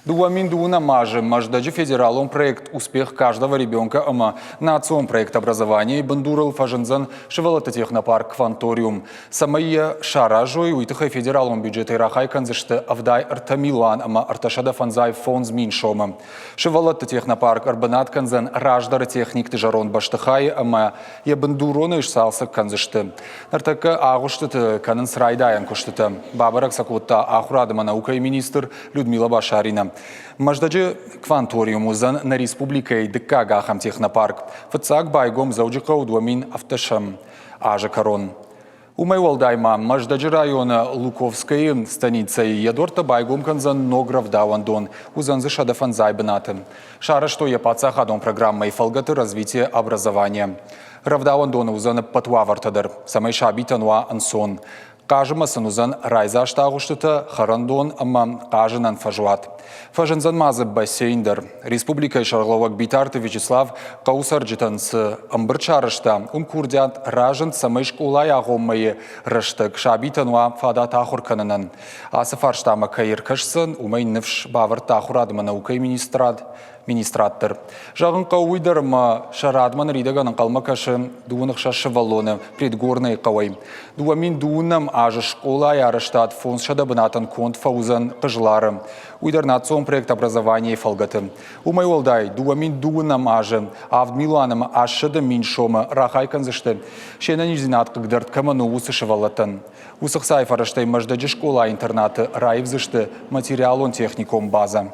2002 азы Мӕздӕджы федералон проект «Успех каждого ребенка» ӕмӕ национ проект «Образование» бындурыл фӕзындзӕн сывӕллӕтты технопарк «Кванториум». Цӕмӕй йӕ саразой, уый тыххӕй федералон бюджетӕй рахай кӕндзысты 73 милуан ӕмӕ 355 мин сомы. Сывӕллӕтты технопарк ӕрбынат кӕндзӕн раздӕры техникты зӕронд бӕстыхайы ӕмӕ йӕ бындуронӕй сцалцӕг кӕндзысты. Ныртӕккӕ агъуыстыты кӕнынц райдайӕн куыстытӕ. Бабӕрӕг сӕ кодта ахуырад ӕмӕ наукӕйы министр Людмила Башарина. Мӕздӕджы кванториум уыдзӕн нӕ республикӕйы дыккаг ахӕм технопарк. Фыццаг байгом Дзӕуджыхъӕуы 2017 азы кӕрон. Уымӕй уӕлдай ма Мӕздӕджы районы Луковскӕйы станицӕйы йӕ дуӕрттӕ байгом кӕндзӕн ног рӕвдауӕндон, уыдзӕн дзы 105 бынаты. Сарӕзтой йӕ паддзахадон программӕйы фӕлгӕты развитие образования. Рӕвдауӕндоны уыдзӕн ӕппӕт уавӕртӕ дӕр, цӕмӕй сабитӕн уа ӕнцон. Хъазынмӕ сын уыдзӕн райдзаст агъуыстытӕ, хӕрӕндон ӕмӕ хъазынӕн фӕзуат. Фӕзындзӕн ма дзы бассейн дӕр. Республикӕйы сӕргълӕууӕг Битарты Вячеслав хъӕуы цӕрджытӕн цы ӕмбырд сарӕзта, уым курдиат разынд, цӕмӕй скъолайы агъоммӕйы рӕстӕг сабитӕн уа фадат ахуыр кӕнынӕн. Ацы фарстамӕ кӕй ӕркӕсдзӕн, уымӕй ныфс бавӕрдта ахуырад ӕмӕ наукӕйы министрад министрад дӕр. Зӕгъын хъӕуы уый дӕр, ӕмӕ сӕ радмӕ ныридӕгӕн ӕнхъӕлмӕ кӕсы 26 сывӕллоны Предгорнӕйы хъӕуӕй. 2002 азы скъолайы арӕзтад 500 бынатӕн конд фӕуыдзӕн Хъызлары. Уый дӕр национ проект образование-йы фӕлгӕты. Уымӕй уӕлдай, 2002 азы 7 милуан ӕмӕ 800 мин сомы рахай кӕндзысты, се нӕниздзинад хъыгдӕрд кӕмӕн у, уыцы сывӕллӕттӕн. Уыцы хцайы фӕрӕзтӕй Мӕздӕджы скъола-интернаты раивдзысты материалон-техникон базӕ.